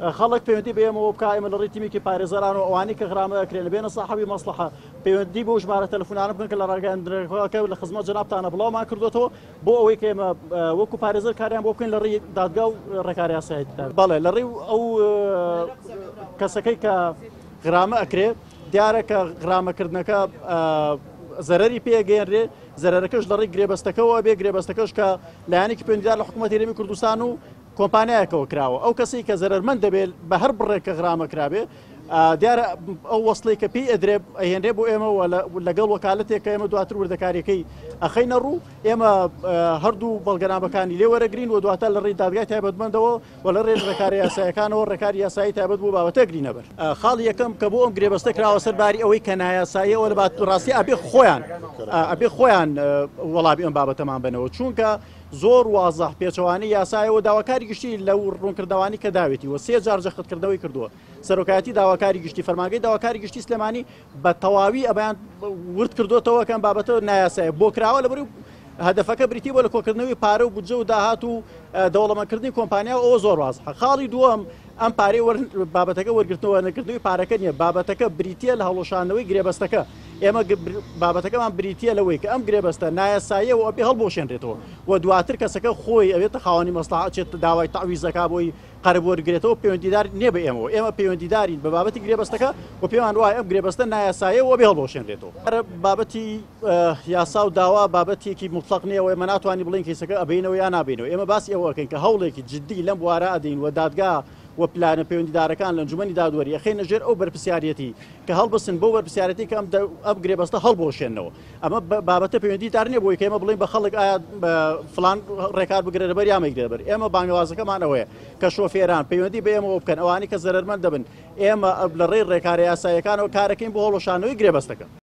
خەڵک پەیوەندی بە ئێمەوە بکا، ئێمە لە ڕێی تیمێکی پارێزەران و ئەوانەی کە غرامە ئەکرێن بێنە ساحەبی مەسڵەحە پەیوەندی بەو ژمارە تەلەفونانە بکەن کە لە ڕاگەیاندنەکە لە خزمەت جەنابتانە بڵاومان کردوێتەوە بۆ ئەوەی کە ئێمە وەکو پارێزەر کاریان بۆ بکەین لە ڕێی دادگا و ڕێکاری یاسایی. بەڵێ لە ڕێی ئەو کەسەکەی کە غرامە ئەکرێ دیارە کە غرامەکردنەکە زەرەری پێگەیەنرێ، زەرەرەکەش لە ڕێی گرێبەستەکەوە بێ، گرێبەستەکەش کە لایەنێکی پەیوەندیدار لە حکوومەتی هەرێمی کوردستان و کۆمپانیایەکەوە کراوە، ئەو کەسەی کە زەرەرمەند دەبێت بە هەر بڕێک کە غرامە کرابێ، دیارە ئەو وەسڵەی کە پێی ئەدرێ ئەهێنرێ بۆ ئێمە و لەگەڵ وەکالەتێک کە ئێمە دواتر وردەکاریەکەی ئەخەینە ڕوو، ئێمە هەردوو بەڵگەنامەکانی لێ وەرەگرین و دواتر لە ڕێی دادگای تایبەتمەندەوە و لە ڕێی ڕێکارە یاسایەکانەوە ڕێکاری یاسایی تایبەت بۆ بابەتە ئەگرینە بەر. خاڵی یەکەم کە بۆ ئەم گرێبەستە کراوە سەر باری ئەوەی کە نایاساییە و لە ڕاستی ئەبێ خۆیان ئەبێ خۆیان وەڵامی ئەم بابەتەمان بەنەوە، چونکە زۆر وازح پێچەوانەی یاسایە و داواکاری گشتی لەو ڕوونکردنەوانی کە داوێتی و سێ جار جەختکردنەوەی کردووە سەرۆکایەتی داواکاری گشتی فەرمانگەی داواکاری گشتی سلێمانی بە تەواوی ئەمەیان ورد کردوتەوە کە ئەم بابەتە نایاسایە بۆ کراوە لەبەر هەدەفەکە بریتی بۆ لە کۆکردنەوەی پارە و بودجە و داهات و دەوڵەمەندکردنی کۆمپانیا و ئەوە زۆر وازحە. خاڵی دووەم ئەم پارەی وەر بابەتەکە وەرگرتنەوە نەکردنەوەی پارەکە نییە، بابەتەکە بریتییە لە هەڵوەشاندنەوەی گرێبەستەکە. ئێمە بابەتەکەمان بریتییە لەوەی کە ئەم گرێبەستە نایاساییە و ئەبێ هەڵبوەشێنرێتەوە و دواتر کەسەکە خۆی ئەبێتە خاوەنی مەسڵەحە ئەچێت داوای تەعویز ئەکا بۆی قەرەبوو وەرگرێتەوە، پەیوەندیدار نییە بە ئێمەوە، ئێمە پەیوەندیدارین بە بابەتی گرێبەستەکە و پێمان وایە ئەم گرێبەستە نایاساییە و ئەبێ هەڵبوەشێنرێتەوە. بابەتی یاسا و داوا بابەتێکی موتڵەق نییە و ئێمە ناتوانین بڵێین کەیسەکە ئەبەینەوە یا نابەینەوە، ئێمە باسی ئەوە ئەکەین کە هەوڵێکی جددی لەم بوارە ئەدەین و دادگا و پلانە پەیوەندیدارەکان لە ئەنجومەنی دادوەری ئەخەینە ژێر ئەو بەرپرسیاریەتی کە هەڵبستن بەو بەرپرسیارێتی کە ئەم گرێبەستە هەڵبوەشێننەوە. ئەمە بابەتە پەیوەندیدار نییە بۆی کە ئێمە بڵێین بە خەڵک ئایا فڵان ڕێکار بگرێتە بەر یا مەیگرێتە بەر. ئێمە بانگەوازەکەمان ئەوەیە کە شۆفێران پەیوەندی بە ئێمەوە بکەن، ئەوانەی کە زەرەرمەند دەبن، ئێمە لە ڕێی ڕێکارە یاساییەکانەوە کارەکەین بۆ هەڵوەشاندنەوەی گرێبەستەکە.